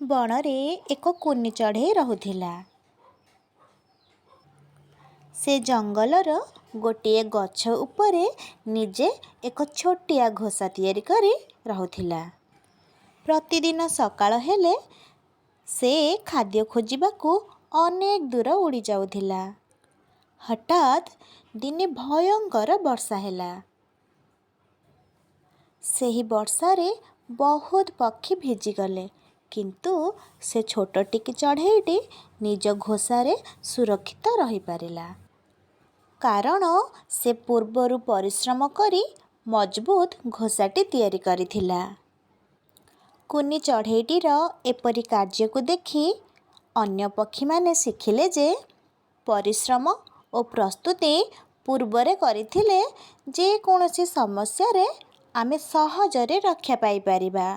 ବଣରେ ଏକ କୁନି ଚଢ଼େଇ ରହୁଥିଲା। ସେ ଜଙ୍ଗଲର ଗୋଟିଏ ଗଛ ଉପରେ ନିଜେ ଏକ ଛୋଟିଆ ଘୋଷା ତିଆରି କରି ରହୁଥିଲା। ପ୍ରତିଦିନ ସକାଳ ହେଲେ ସେ ଖାଦ୍ୟ ଖୋଜିବାକୁ ଅନେକ ଦୂର ଉଡ଼ି ଯାଉଥିଲା। ହଠାତ୍ ଦିନେ ଭୟଙ୍କର ବର୍ଷା ହେଲା। ସେହି ବର୍ଷାରେ ବହୁତ ପକ୍ଷୀ ଭିଜିଗଲେ, କିନ୍ତୁ ସେ ଛୋଟ ଟିକି ଚଢ଼େଇଟି ନିଜ ଘୋଷାରେ ସୁରକ୍ଷିତ ରହିପାରିଲା, କାରଣ ସେ ପୂର୍ବରୁ ପରିଶ୍ରମ କରି ମଜବୁତ ଘୋଷାଟି ତିଆରି କରିଥିଲା। କୁନି ଚଢ଼େଇଟିର ଏପରି କାର୍ଯ୍ୟକୁ ଦେଖି ଅନ୍ୟ ପକ୍ଷୀମାନେ ଶିଖିଲେ ଯେ ପରିଶ୍ରମ ଓ ପ୍ରସ୍ତୁତି ପୂର୍ବରେ କରିଥିଲେ ଯେକୌଣସି ସମସ୍ୟାରେ ଆମେ ସହଜରେ ରକ୍ଷା ପାଇପାରିବା।